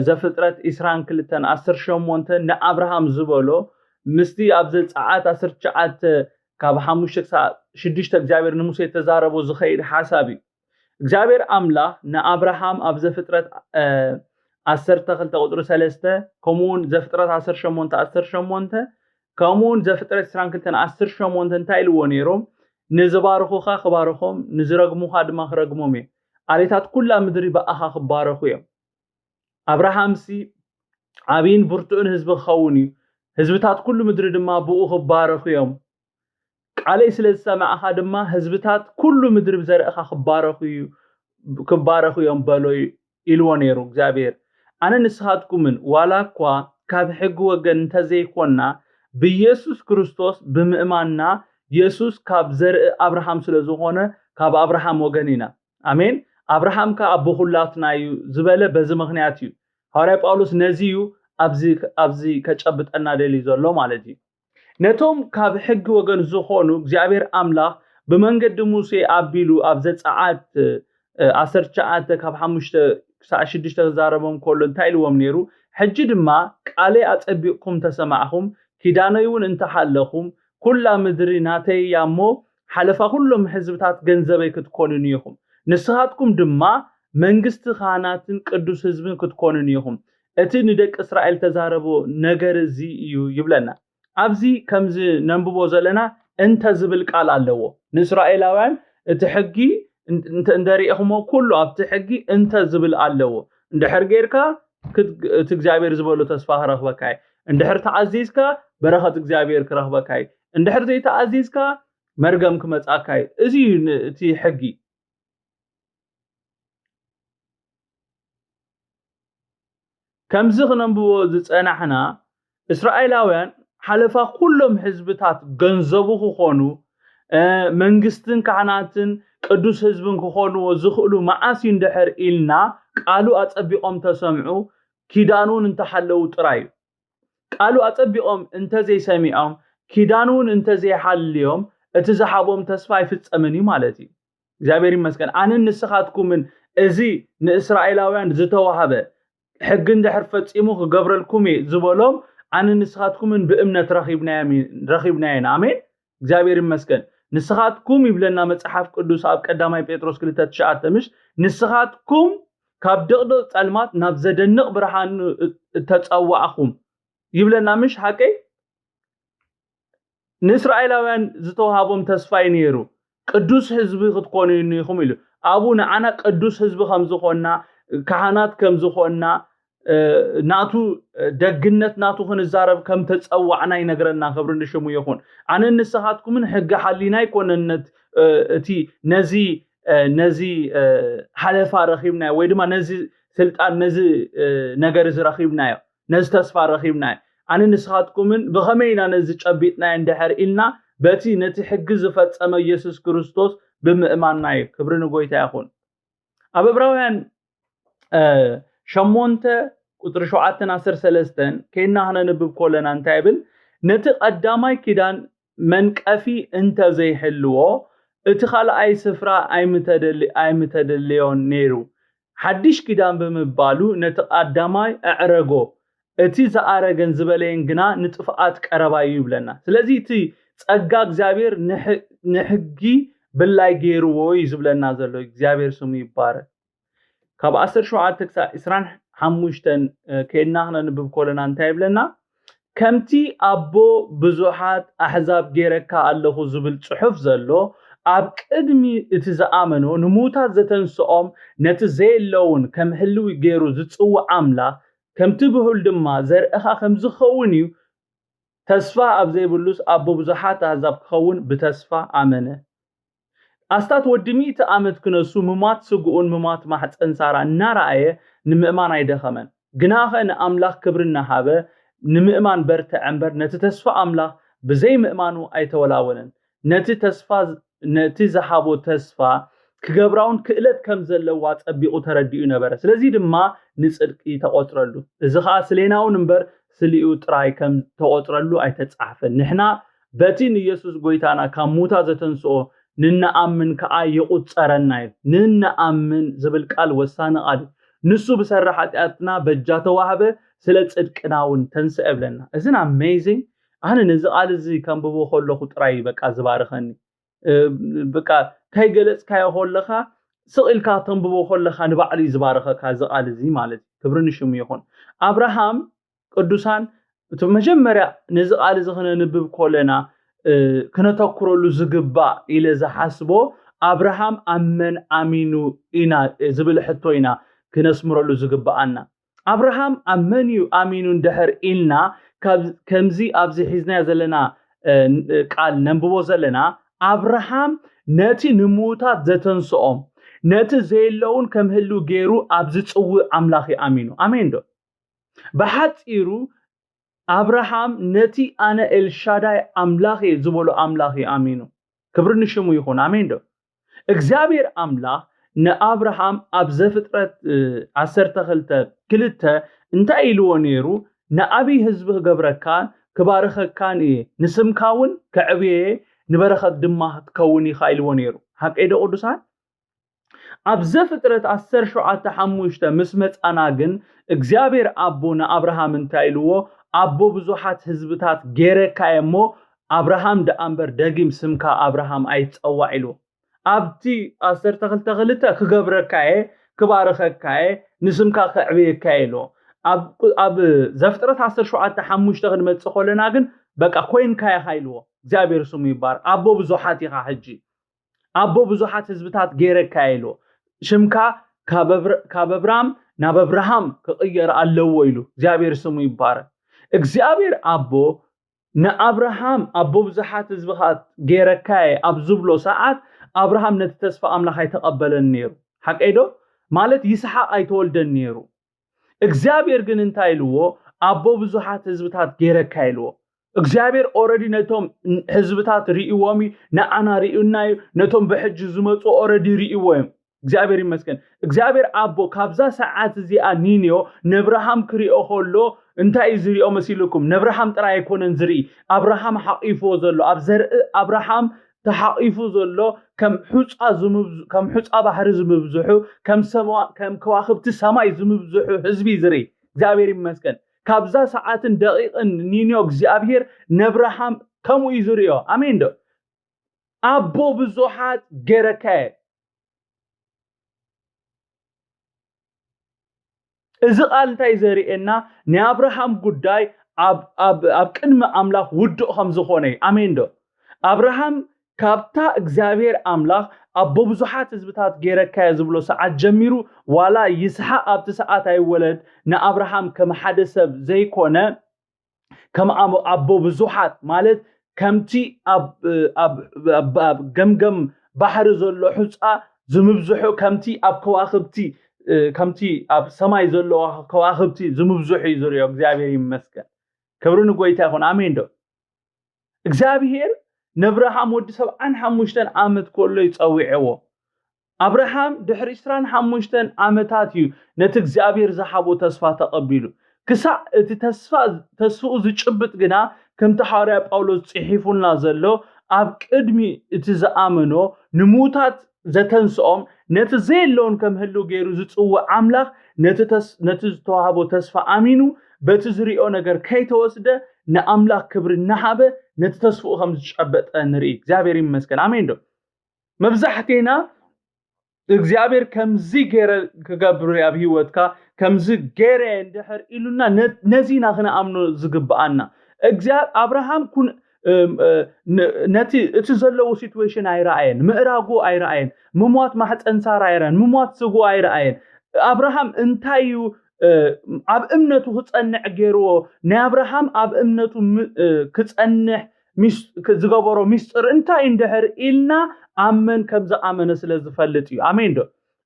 ዘፍጥረት ዕስራን ክልተን ዓሰርተ ሸሞንተ ንኣብርሃም ዝበሎ ምስቲ ኣብ ዘፀኣት ዓሰርተ ትሽዓተ ካብ ሓሙሽተ ክሳብ ሽዱሽተ እግዚኣብሔር ንሙሴ ተዛረቦ ዝኸይድ ሓሳብ እዩ። እግዚኣብሔር ኣምላኽ ንኣብርሃም ኣብ ዘፍጥረት ዓሰርተ ክልተ ቁፅሪ ሰለስተ ከምኡውን ዘፍጥረት ዓሰርተ ሸሞንተ ዓሰርተ ሸሞንተ ከምኡውን ዘፍጥረት ዕስራን ክልተን ዓሰርተ ሸሞንተ እንታይ ኢልዎ ነይሮም? ንዝባርኹኻ ክባርኾም፣ ንዝረግሙኻ ድማ ክረግሞም እዮም። ኣሌታት ኩላ ምድሪ ብኣኻ ክባረኹ እዮም። ኣብርሃምሲ ዓብይን ብርቱዕን ህዝቢ ክኸውን እዩ፣ ህዝብታት ኩሉ ምድሪ ድማ ብኡ ክባረኹ እዮም። ቃለይ ስለ ዝሰማዕኻ ድማ ህዝብታት ኩሉ ምድሪ ብዘርእኻ ክባረኹ እዩ ክባረኹ እዮም በሎ ኢልዎ ነይሩ እግዚኣብሔር። ኣነ ንስኻትኩምን ዋላ እኳ ካብ ሕጊ ወገን እንተዘይኮንና ብኢየሱስ ክርስቶስ ብምእማንና የሱስ ካብ ዘርኢ ኣብርሃም ስለ ዝኾነ ካብ ኣብርሃም ወገን ኢና። ኣሜን። ኣብርሃም ከኣ ኣቦ ኩላትና እዩ ዝበለ በዚ ምኽንያት እዩ። ሃዋርያ ጳውሎስ ነዚ እዩ ኣብዚ ኣብዚ ከጨብጠና ደልዩ ዘሎ ማለት እዩ። ነቶም ካብ ሕጊ ወገን ዝኾኑ እግዚኣብሔር ኣምላኽ ብመንገዲ ሙሴ ኣቢሉ ኣብ ዘጸኣት ዓሰርተ ትሽዓተ ካብ ሓሙሽተ ክሳዕ ሽዱሽተ ክዛረቦም ከሎ እንታይ ኢልዎም ነይሩ? ሕጂ ድማ ቃለይ ኣጸቢቕኩም ተሰማዕኹም፣ ኪዳነይ እውን እንተሓለኹም፣ ኩላ ምድሪ ናተይ እያ እሞ ሓለፋ ኩሎም ህዝብታት ገንዘበይ ክትኮኑኒ ኢኹም። ንስኻትኩም ድማ መንግስቲ ካህናትን ቅዱስ ህዝብን ክትኮኑኒ ኢኹም። እቲ ንደቂ እስራኤል ተዛረቦ ነገር እዚ እዩ ይብለና። ኣብዚ ከምዚ ነንብቦ ዘለና እንተ ዝብል ቃል ኣለዎ። ንእስራኤላውያን እቲ ሕጊ እንተ እንደሪእኹሞ ኩሉ ኣብቲ ሕጊ እንተ ዝብል ኣለዎ። እንድሕር ጌርካ እቲ እግዚኣብሔር ዝበሎ ተስፋ ክረኽበካ እዩ። እንድሕር ተኣዚዝካ በረኸት እግዚኣብሔር ክረኽበካ እዩ። እንድሕር ዘይተኣዚዝካ መርገም ክመጻካ እዩ። እዚ እዩ እቲ ሕጊ። ከምዚ ክነንብቦ ዝጸናሕና እስራኤላውያን ሓለፋ ኩሎም ህዝብታት ገንዘቡ ክኾኑ መንግስትን ካህናትን ቅዱስ ህዝብን ክኾንዎ ዝኽእሉ መዓስ እዩ እንድሕር ኢልና ቃሉ ኣጸቢቖም ተሰምዑ ኪዳኑን እንተሓለዉ ጥራይ እዩ። ቃሉ ኣጸቢቖም እንተዘይሰሚዖም ኪዳኑን እንተዘይሓልዮም እቲ ዝሓቦም ተስፋ ኣይፍጸምን እዩ ማለት እዩ። እግዚኣብሔር ይመስገን። ኣንን ንስኻትኩምን እዚ ንእስራኤላውያን ዝተዋህበ ሕጊ እንድሕር ፈጺሙ ክገብረልኩም እየ ዝበሎም፣ ኣነ ንስኻትኩምን ብእምነት ረኺብናዮም ኢ-፣ ረኺብናየን። ኣሜን። እግዚኣብሔር ይመስገን። ንስኻትኩም ይብለና መጽሓፍ ቅዱስ ኣብ ቀዳማይ ጴጥሮስ ክልተ ትሽዓተ፣ ምሽ ንስኻትኩም ካብ ድቕድቕ ጸልማት ናብ ዘደንቕ ብርሃን እ-፣ እተጸዋዕኹም ይብለና፣ ምሽ ሓቀይ? ንእስራኤላውያን ዝተዋሃቦም ተስፋ እዩ ነይሩ። ቅዱስ ህዝቢ ክትኮኑ ኢኹም ኢሉ። ኣብኡ ንዓና ቅዱስ ህዝቢ ከም ዝኾንና፣ ካህናት ከም ዝኾንና፣ እ፣ ናቱ ደግነት ናቱ ክንዛረብ ከም ተጸዋዕና ይነግረና። ክብሪ ንሽሙ ይኹን። ኣነ ንስኻትኩምን ሕጊ ሓሊና ኣይኮነን ነት-፣ እ፣ እቲ ነዚ፣ እ፣ ነዚ፣ እ፣ ሓለፋ ረኺብናዮ ወይ ድማ ነዚ ስልጣን ነዚ፣ እ፣ ነገር እዚ ረኺብናዮ፣ ነዚ ተስፋ ረኺብናዮ። ኣነ ንስኻትኩምን ብኸመይ ኢና ነዚ ጨቢጥናዮ እንድሕር ኢልና በቲ ነቲ ሕጊ ዝፈጸመ ኢየሱስ ክርስቶስ ብምእማንና እዩ። ክብሪ ንጎይታ ይኹን። ኣብ ዕብራውያን፣ እ፣ ሸሞንተ ቁጽሪ ሸውዓተን ዓሰርተ ሰለስተን ከይና ክነንብብ ከለና እንታይ ይብል? ነቲ ቀዳማይ ኪዳን መንቀፊ እንተ ዘይህልዎ እቲ ካልኣይ ስፍራ ኣይምተደል-፣ ኣይምተደልዮን ነይሩ። ሓድሽ ኪዳን ብምባሉ ነቲ ቀዳማይ ኣዕረጎ። እቲ ዝኣረገን ዝበለየን ግና ንጥፍኣት ቀረባ እዩ ይብለና። ስለዚ እቲ ጸጋ እግዚኣብሔር ንሕ-፣ ንሕጊ ብላይ ገይርዎ እዩ ዝብለና ዘሎ። እግዚኣብሔር ስሙ ይባረክ። ካብ ዓሰርተ ሸውዓተ ክሳብ ዕስራን ሓሙሽተን፣ እ፣ ከይድና ክነንብብ ከለና እንታይ ይብለና? ከምቲ ኣቦ ብዙሓት ኣሕዛብ ገይረካ ኣለኹ ዝብል ጽሑፍ ዘሎ፣ ኣብ ቅድሚ እቲ ዝኣመኖ ንምዉታት ዘተንስኦም፣ ነቲ ዘየለውን ከም ህልዊ ገይሩ ዝጽውዕ ኣምላኽ፣ ከምቲ ብሁል ድማ ዘርእኻ ከም ዝኸውን እዩ። ተስፋ ኣብ ዘይብሉስ ኣቦ ብዙሓት ኣህዛብ ክኸውን ብተስፋ ኣመነ። ኣስታት ወዲ ሚእቲ ዓመት ክነሱ ምሟት ስግኡን ምሟት ማሕፀን ሳራ እናረኣየ ንምእማን ኣይደኸመን። ግናኸ ንኣምላኽ ክብሪ እናሃበ ንምእማን በርትዐ እምበር ነቲ ተስፋ ኣምላኽ ብዘይምእማኑ ኣይተወላወለን። ነቲ ተስፋ ነቲ ዝሃቦ ተስፋ ክገብራውን ክእለት ከም ዘለዋ ጸቢቑ ተረዲኡ ነበረ። ስለዚ ድማ ንጽድቂ ተቖጽረሉ። እዚ ኸኣ ስሌናውን እምበር ስሊኡ ጥራይ ከም ተቖጽረሉ ኣይተጻሕፈን። ንሕና በቲ ንየሱስ ጎይታና ካብ ሙታ ዘተንስኦ ንነኣምን ከኣ ይቑጸረና እዩ። ንነኣምን ዝብል ቃል ወሳኒ ቃል እዩ። ንሱ ብሰሪ ሓጢኣትና በጃ ተዋህበ፣ ስለ ጽድቅና እውን ተንስአ እብለና። እዝን ኣሜዚንግ። ኣነ ነዚ ቃል እዚ ከንብቦ ከለኹ ጥራይ በቃ ዝባርኸኒ። እ፣ በቃ ከይገለጽካዮ ከለኻ፣ ስቕ ኢልካ ተንብቦ ከለኻ ንባዕሉ እዩ ዝባርኸካ እዚ ቃል እዚ ማለት እዩ። ክብሪ ንሽሙ ይኹን። ኣብርሃም ቅዱሳን፣ እቲ መጀመርያ ነዚ ቃል እዚ ክነንብብ ከለና፣ እ፣ ክነተኩረሉ ዝግባእ ኢለ ዝሓስቦ፣ ኣብርሃም ኣብ መን ኣሚኑ ኢና ዝብል ሕቶ ኢና ክነስምረሉ ዝግብኣና። ኣብርሃም ኣብ መን እዩ ኣሚኑ እንድሕር ኢልና፣ ካብ-፣ ከምዚ ኣብዚ ሒዝናዮ ዘለና፣ እ፣ ቃል ነንብቦ ዘለና፣ ኣብርሃም ነቲ ንምዉታት ዘተንስኦም፣ ነቲ ዘየለውን ከም ህልው ገይሩ ኣብ ዝጽውዕ ኣምላኽ እዩ ኣሚኑ። ኣሜን ዶ? ብሓጺሩ ኣብርሃም ነቲ ኣነ ኤልሻዳይ ኣምላኽ እየ ዝበሎ ኣምላኽ እዩ ኣሚኑ። ክብሪ ንሽሙ ይኹን። ኣሜን ዶ? እግዚኣብሔር ኣምላኽ ንኣብርሃም ኣብ ዘፍጥረት፣ እ፣ ዓሰርተ ክልተ ክልተ እንታይ ኢልዎ ነይሩ? "ንዓብዪ ህዝቢ ክገብረካን ክባርኸካን እየ፣ ንስምካ እውን ከዕብየ እየ፣ ንበረኸት ድማ ክትከውን ኢኻ" ኢልዎ ነይሩ። ሓቀይ ዶ ቅዱሳን? ኣብ ዘፍጥረት ዓሰርተ ሸውዓተ ሓሙሽተ ምስ መጻና ግን እግዚኣብሔር ኣቦ ንኣብርሃም እንታይ ኢልዎ? "ኣቦ ብዙሓት ህዝብታት ገይረካ እየ እሞ ኣብርሃም ደኣ እምበር ደጊም ስምካ ኣብርሃም ኣይትጸዋዕ" ኢልዎ። ኣብቲ ዓሰርተ ክልተ ክልተ "ክገብረካ እየ፣ ክባርኸካ እየ፣ ንስምካ ከዕብየካ እየ" ኢልዎ። ኣብ፣ ኣብ ዘፍጥረት ዓሰርተ ሸውዓተ ሓሙሽተ ክንመጽእ ከለና ግን በቃ "ኮይንካ ኢኻ" ኢልዎ። እግዚኣብሔር ስሙ ይባረክ። ኣቦ ብዙሓት ኢኻ ሕጂ። ኣቦ ብዙሓት ህዝብታት ገይረካ ኢሉ፣ ሽምካ ካብ ኣብር-፣ ካብ ኣብራም ናብ ኣብርሃም ክቕየር ኣለዎ ኢሉ። እግዚኣብሔር ስሙ ይባረክ። እግዚኣብሔር ኣቦ ንኣብርሃም ኣቦ ብዙሓት ህዝብታት ገይረካ እየ ኣብ ዝብሎ ሰዓት ኣብርሃም ነቲ ተስፋ ኣምላኽ ኣይተቐበለን ነይሩ። ሓቀይ ዶ? ማለት ይስሓቅ ኣይተወልደን ነይሩ። እግዚኣብሔር ግን እንታይ ኢልዎ? ኣቦ ብዙሓት ህዝብታት ገይረካ ኢልዎ። እግዚኣብሔር ኦረዲ ነቶም ህዝብታት ርእይዎም እዩ፣ ንዓና ርእዩና እዩ፣ ነቶም ብሕጂ ዝመፁ ኦረዲ ርእይዎ እዮም። እግዚኣብሔር ይመስገን። እግዚኣብሔር ኣቦ ካብዛ ሰዓት እዚኣ ኒንዮ ነብርሃም ክሪኦ ከሎ እንታይ እዩ ዝሪኦ መሲልኩም? ነብርሃም ጥራይ ኣይኮነን ዝርኢ፣ ኣብርሃም ሓቂፍዎ ዘሎ፣ ኣብ ዘርኢ ኣብርሃም ተሓቒፉ ዘሎ፣ ከም ሑጻ ዝምብዝ-፣ ከም ሑጻ ባሕሪ ዝምብዝሑ፣ ከም ሰማ-፣ ከም ከዋኽብቲ ሰማይ ዝምብዝሑ ህዝቢ ዝርኢ። እግዚኣብሔር ይመስገን። ካብዛ ሰዓትን ደቂቕን ንንዮ እግዚኣብሔር ነብርሃም ከምኡ እዩ ዝርእዮ። ኣሜን ዶ? ኣቦ ብዙሓት ገይረካየ። እዚ ቃል እንታይ ዘርእየና? ናይ ኣብርሃም ጉዳይ ኣብ፣ ኣብ፣ ኣብ ቅድሚ ኣምላኽ ውዱእ ከም ዝኾነ እዩ። ኣሜን ዶ? ኣብርሃም ካብታ እግዚኣብሔር ኣምላኽ ኣቦ ብዙሓት ህዝብታት ገይረካየ ዝብሎ ሰዓት ጀሚሩ፣ ዋላ ይስሓቅ ኣብቲ ሰዓት ኣይወለድ፣ ንኣብርሃም ከም ሓደ ሰብ ዘይኮነ፣ ከም ኣሞ-፣ ኣቦ ብዙሓት ማለት ከምቲ ኣብ፣ ኣብ፣ ኣብ፣ ኣብ ገምገም ባሕሪ ዘሎ ሑጻ ዝምብዝሑ፣ ከምቲ ኣብ ከዋኽብቲ፣ እ፣ ከምቲ ኣብ ሰማይ ዘለዋ ከዋኽብቲ ዝምብዝሑ እዩ ዝርእዮ። እግዚኣብሔር ይመስገን። ክብሪ ንጎይታ ይኹን። ኣሜን ዶ? እግዚኣብሔር ነብርሃም ወዲ ሰብዓን ሓሙሽተን ዓመት ከሎ ይጸውዕዎ። ኣብርሃም ድሕሪ ዕስራን ሓሙሽተን ዓመታት እዩ ነቲ እግዚኣብሔር ዝሃቦ ተስፋ ተቐቢሉ። ክሳዕ እቲ ተስፋ፣ ተስፍኡ ዝጭብጥ ግና፣ ከምቲ ሃዋርያ ጳውሎስ ጽሒፉልና ዘሎ፣ ኣብ ቅድሚ እቲ ዝኣመኖ ንምዉታት ዘተንስኦም፣ ነቲ ዘየለውን ከም ህልው ገይሩ ዝጽውዕ ኣምላኽ፣ ነቲ ተስ-፣ ነቲ ዝተዋህቦ ተስፋ ኣሚኑ፣ በቲ ዝሪኦ ነገር ከይተወስደ፣ ንኣምላኽ ክብሪ እናሃበ፣ ነቲ ተስፍኡ ከም ዝጨበጠ ንርኢ። እግዚኣብሔር ይመስገን። ኣሜን ዶ? መብዛሕቴና እግዚኣብሔር ከምዚ ገይረ ክገብር ኣብ ህይወትካ፣ ከምዚ ገይረ እንድሕር ኢሉና፣ ነ-፣ ነዚ ኢና ክንኣምኖ ዝግብኣና። እግዚኣብ-፣ ኣብርሃም ኩን-፣ እም፣ እ፣ ን-፣ ነቲ፣ እቲ ዘለዎ ሲትዌሽን ኣይረኣየን፣ ምእራጉ ኣይረኣየን፣ ምሟት ማሕፀን ሳራ ኣይረኣየን፣ ምሟት ስግኡ ኣይረኣየን። ኣብርሃም እንታይ እዩ፣ እ፣ ኣብ እምነቱ ክጸንዕ ገይርዎ? ናይ ኣብርሃም ኣብ እምነቱ ም-፣ እ፣ ክጸንሕ ሚስ-፣ ክ-፣ ዝገበሮ ሚስጥር እንታይ እንድሕር ኢልና፣ ኣብ መን ከም ዝኣመነ ስለ ዝፈልጥ እዩ። ኣሜን ዶ?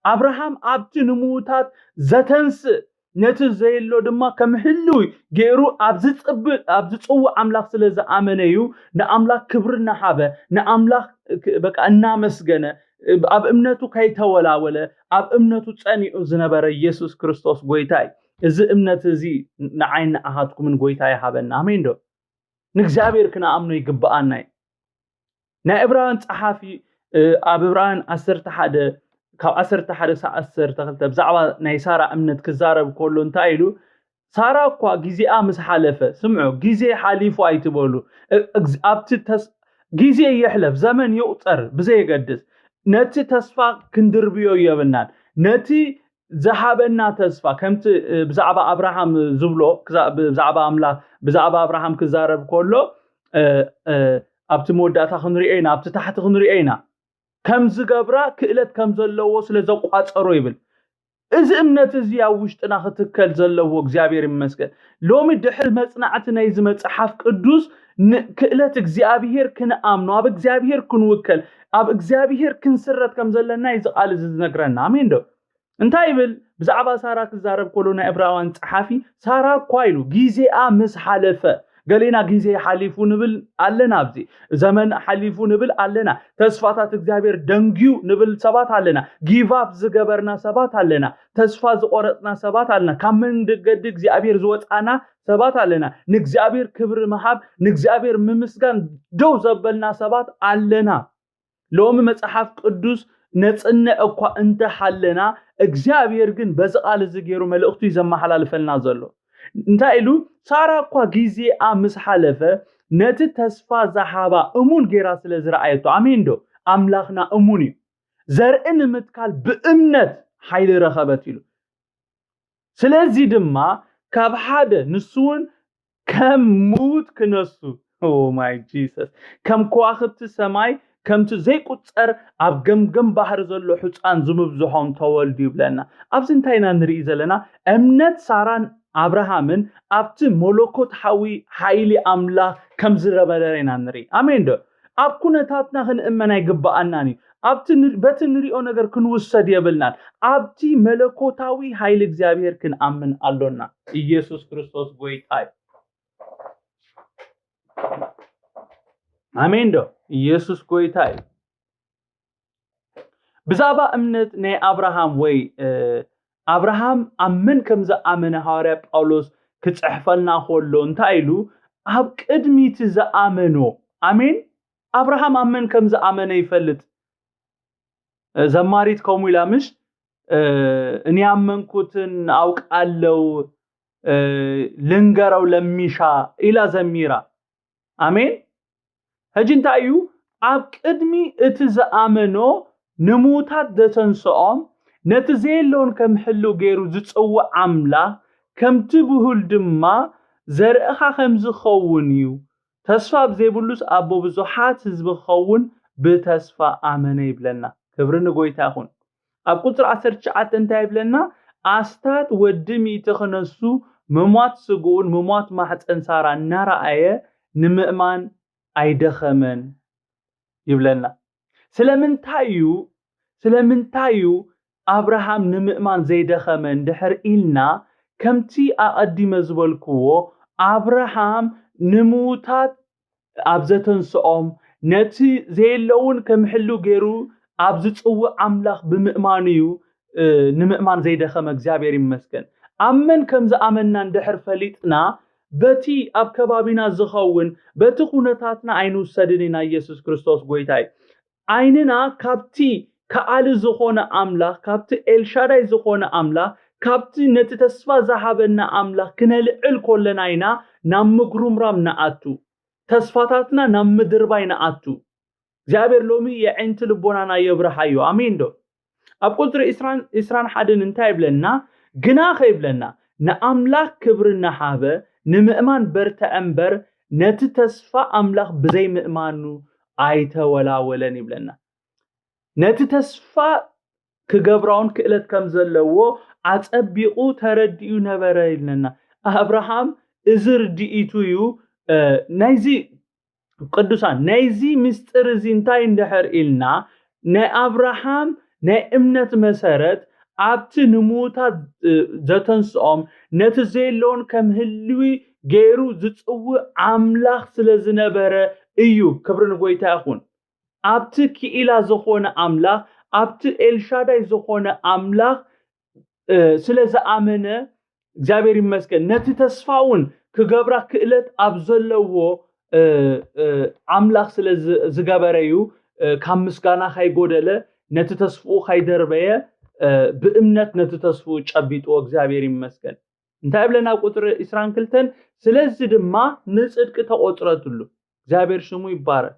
ኣብርሃም ኣብቲ ንምዉታት ዘተንስእ፣ ነቲ ዘየሎ ድማ ከም ህልው ገይሩ ኣብ ዝጽብ-፣ ኣብ ዝጽውዕ ኣምላኽ ስለ ዝኣመነ እዩ፣ ንኣምላኽ ክብሪ እናሃበ፣ ንኣምላኽ ክ-፣ በቃ እናመስገነ፣ ኣብ እምነቱ ከይተወላወለ፣ ኣብ እምነቱ ጸኒዑ ዝነበረ ኢየሱስ ክርስቶስ ጎይታ እዩ። እዚ እምነት እዚ ንዓይን ንኣኻትኩምን ጎይታ ይሃበና። ኣሜን ዶ? ንእግዚኣብሔር ክንኣምኖ ይግብኣና እዩ። ናይ ዕብራውያን ጸሓፊ፣ እ፣ ኣብ ዕብራውያን ዓሰርተ ሓደ፣ ካብ ዓሰርተ ሓደ ክሳብ ዓሰርተ ክልተ ብዛዕባ ናይ ሳራ እምነት ክዛረብ ከሎ እንታይ ኢሉ? "ሳራ እኳ ግዜኣ ምስ ሓለፈ"፣ ስምዑ፣ ግዜ ሓሊፉ ኣይትበሉ። እ-፣ እግዝ-፣ ኣብቲ ተስ-፣ ግዜ ይሕለፍ፣ ዘመን ይቑጸር ብዘየገድስ፣ ነቲ ተስፋ ክንድርብዮ የብልናን። ነቲ ዝሃበና ተስፋ፣ ከምቲ፣ እ፣ ብዛዕባ ኣብርሃም ዝብሎ፣ ክዛ-፣ ብዛዕባ ኣምላኽ፣ ብዛዕባ ኣብርሃም ክዛረብ ከሎ፣ እ፣ እ፣ ኣብቲ መወዳእታ ክንሪኦ ኢና፣ ኣብቲ ታሕቲ ክንሪኦ ኢና። ከም ዝገብራ ክእለት ከም ዘለዎ ስለ ዘቋጸሮ ይብል። እዚ እምነት እዚ ኣብ ውሽጥና ክትከል ዘለዎ፣ እግዚኣብሔር ይመስገን። ሎሚ ድሕሪ መጽናዕቲ ናይዚ መጽሓፍ ቅዱስ፣ ን-፣ ክእለት እግዚኣብሔር ክንኣምኖ፣ ኣብ እግዚኣብሔር ክንውከል፣ ኣብ እግዚኣብሔር ክንስረት ከም ዘለና እዩ እዚ ቃል እዚ ዝነግረና። ኣሜን ዶ? እንታይ ይብል? ብዛዕባ ሳራ ክዛረብ ከሎ ናይ ዕብራውያን ጸሓፊ፣ ሳራ እኳ ኢሉ፣ ግዜኣ ምስ ሓለፈ፣ ገሌና ግዜ ሓሊፉ ንብል ኣለና፣ ኣብዚ ዘመን ሓሊፉ ንብል ኣለና፣ ተስፋታት እግዚኣብሔር ደንግዩ ንብል ሰባት ኣለና፣ ጊቭ ኣፕ ዝገበርና ሰባት ኣለና፣ ተስፋ ዝቆረጽና ሰባት ኣለና፣ ካብ መንገዲ እግዚኣብሔር ዝወጻና ሰባት ኣለና፣ ንእግዚኣብሔር ክብሪ ምሃብ፣ ንእግዚኣብሔር ምምስጋን ደው ዘበልና ሰባት ኣለና። ሎሚ መጽሓፍ ቅዱስ ነጽንዕ እኳ እንተሃለና፣ እግዚኣብሔር ግን በዚ ቃል እዚ ገይሩ መልእኽቱ እዩ ዘመሓላልፈልና ዘሎ። እንታይ ኢሉ? ሳራ እኳ ግዜኣ ምስ ሓለፈ፣ ነቲ ተስፋ ዝሃባ እሙን ገይራ ስለ ዝረኣየቶ፣ ኣሜን ዶ? ኣምላኽና እሙን እዩ። ዘርኢ ንምትካል ብእምነት ሓይሊ ረኸበት ኢሉ። ስለዚ ድማ ካብ ሓደ፣ ንሱ እውን ከም ምዉት ክነሱ፣ ኦ ማይ ጂሰስ፣ ከም ከዋኽብቲ ሰማይ፣ ከምቲ ዘይቁጸር ኣብ ገምገም ባሕሪ ዘሎ ሑጻን ዝምብዝሖን ተወልዱ ይብለና። ኣብዚ እንታይ ኢና ንርኢ ዘለና? እምነት ሳራን ኣብርሃምን ኣብቲ መለኮታዊ ሓይሊ ኣምላኽ ከም ዝነበረ ኢና ንርኢ። ኣሜን ዶ? ኣብ ኩነታትና ክንእመን ኣይግብኣናን እዩ። ኣብቲ ን-፣ በቲ ንሪኦ ነገር ክንውሰድ የብልናን። ኣብቲ መለኮታዊ ሓይሊ እግዚኣብሔር ክንኣምን ኣሎና። ኢየሱስ ክርስቶስ ጎይታ እዩ። ኣሜን ዶ? ኢየሱስ ጎይታ እዩ። ብዛዕባ እምነት ናይ ኣብርሃም ወይ፣ እ፣ ኣብርሃም ኣብ መን ከም ዝኣመነ ሃዋርያ ጳውሎስ ክጽሕፈልና ከሎ እንታይ ኢሉ? ኣብ ቅድሚ እቲ ዝኣመኖ፣ ኣሜን፣ ኣብርሃም ኣብ መን ከም ዝኣመነ ይፈልጥ። ዘማሪት ከምኡ ኢላ ምሽ እኔ ያመንኩትን አውቃለው፣ ልንገረው ለሚሻ ኢላ ዘሚራ። ኣሜን። ሕጂ እንታይ እዩ? ኣብ ቅድሚ እቲ ዝኣመኖ ንምዉታት ዘተንስኦም፣ ነቲ ዘየለውን ከም ህልው ገይሩ ዝጽውዕ ኣምላኽ፣ ከምቲ ብሁል ድማ ዘርእኻ ከም ዝኸውን እዩ። ተስፋ ኣብ ዘይብሉስ ኣቦ ብዙሓት ህዝቢ ክኸውን ብተስፋ ኣመነ ይብለና። ክብሪ ንጎይታ ይኹን። ኣብ ቁጽሪ ዓሰርተ ትሽዓተ እንታይ ይብለና? ኣስታት ወዲ ሚእቲ ክነሱ ምሟት ስግኡን ምሟት ማሕፀን ሳራ እናረኣየ ንምእማን ኣይደኸመን ይብለና። ስለምንታይ እዩ ስለምንታይ እዩ ኣብርሃም ንምእማን ዘይደኸመ እንድሕር ኢልና፣ ከምቲ ኣቐዲመ ዝበልክዎ ኣብርሃም ንምዉታት ኣብ ዘተንስኦም፣ ነቲ ዘየለውን ከም ህልው ገይሩ ኣብ ዝጽውዕ ኣምላኽ ብምእማኑ እዩ ንምእማን ዘይደኸመ። እግዚኣብሔር ይመስገን። ኣብ መን ከም ዝኣመንና እንድሕር ፈሊጥና፣ በቲ ኣብ ከባቢና ዝኸውን በቲ ኩነታትና ኣይንውሰድን ኢና። ኢየሱስ ክርስቶስ ጎይታ እዩ። ዓይንና ካብቲ ከኣሊ ዝኾነ ኣምላኽ፣ ካብቲ ኤልሻዳይ ዝኾነ ኣምላኽ፣ ካብቲ ነቲ ተስፋ ዝሃበና ኣምላኽ ክነልዕል ኮለና ኢና ናብ ምጉርምራም ንኣቱ። ተስፋታትና ናብ ምድርባይ ንኣቱ። እግዚኣብሔር ሎሚ የዒንቲ ልቦናና የብርሃዮ። ኣሜን ዶ? ኣብ ቁፅሪ ዕስራን ዕስራን ሓደን እንታይ ይብለና? ግና ከይብለና ንኣምላኽ ክብሪ እናሃበ ንምእማን በርትዐ እምበር፣ ነቲ ተስፋ ኣምላኽ ብዘይምእማኑ ኣይተወላወለን ይብለና። ነቲ ተስፋ ክገብራውን ክእለት ከም ዘለዎ ኣጸቢቑ ተረዲኡ ነበረ ይብለና። ኣብርሃም እዚ ርድኢቱ እዩ። ናይዚ ቅዱሳን ናይዚ ምስጢር እዚ እንታይ እንድሕር ኢልና፣ ናይ ኣብርሃም ናይ እምነት መሰረት ኣብቲ ንምዉታት ዘተንስኦም፣ ነቲ ዘየለውን ከም ህልዊ ገይሩ ዝጽውዕ ኣምላኽ ስለ ዝነበረ እዩ። ክብሪ ንጎይታ ይኹን። ኣብቲ ክኢላ ዝኾነ ኣምላኽ፣ ኣብቲ ኤልሻዳይ ዝኾነ ኣምላኽ ስለ ዝኣመነ፣ እግዚኣብሔር ይመስገን፣ ነቲ ተስፋ እውን ክገብራ ክእለት ኣብ ዘለዎ ኣምላኽ ስለ ዝገበረ እዩ። ካብ ምስጋና ካይጎደለ፣ ነቲ ተስፍኡ ካይደርበየ፣ ብእምነት ነቲ ተስፍኡ ጨቢጥዎ። እግዚኣብሔር ይመስገን። እንታይ ይብለና ኣብ ቁፅሪ ዕስራን ክልተን? ስለዚ ድማ ንፅድቂ ተቆፅረትሉ። እግዚኣብሔር ሽሙ ይባረክ።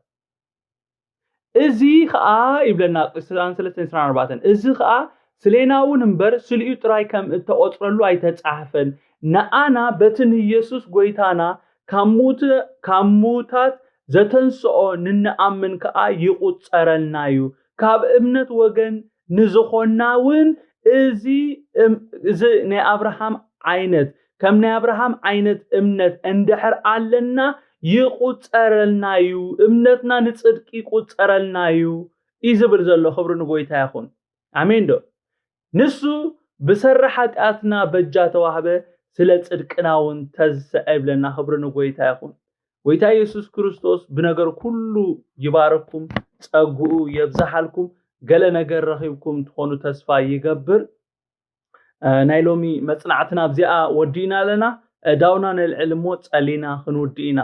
እዚ ኸዓ ይብለና ዕስራን ሰለስተን ዕስራን ኣርባዕተን፣ እዚ ኸዓ ስሌና እውን እምበር ስሊኡ ጥራይ ከም እተቆፅረሉ ኣይተፃሕፈን። ንኣና በቲ ንኢየሱስ ጎይታና ካብ ምዉት- ካብ ምዉታት ዘተንስኦ ንንኣምን ከኣ ይቑጸረልና እዩ። ካብ እምነት ወገን ንዝኾንና እውን እዚ እም- እዚ ናይ ኣብርሃም ዓይነት ከም ናይ ኣብርሃም ዓይነት እምነት እንድሕር ኣለና ይቑጸረልና እዩ። እምነትና ንጽድቂ ይቑጸረልና እዩ እዩ ዝብል ዘሎ። ክብሪ ንጎይታ ይኹን። ኣሜን ዶ? ንሱ ብሰሪ ሓጢኣትና በጃ ተዋህበ፣ ስለ ጽድቅና እውን ተዝሰዐ ይብለና። ክብሪ ንጎይታ ይኹን። ጎይታ ኢየሱስ ክርስቶስ ብነገር ኩሉ ይባርኩም፣ ጸግኡ የብዝሓልኩም። ገለ ነገር ረኺብኩም ትኾኑ ተስፋ ይገብር። ናይ ሎሚ መጽናዕትና ኣብዚኣ ወዲእና ኣለና። ዳውና ነልዕል እሞ ጸሊና ክንውድእ ኢና።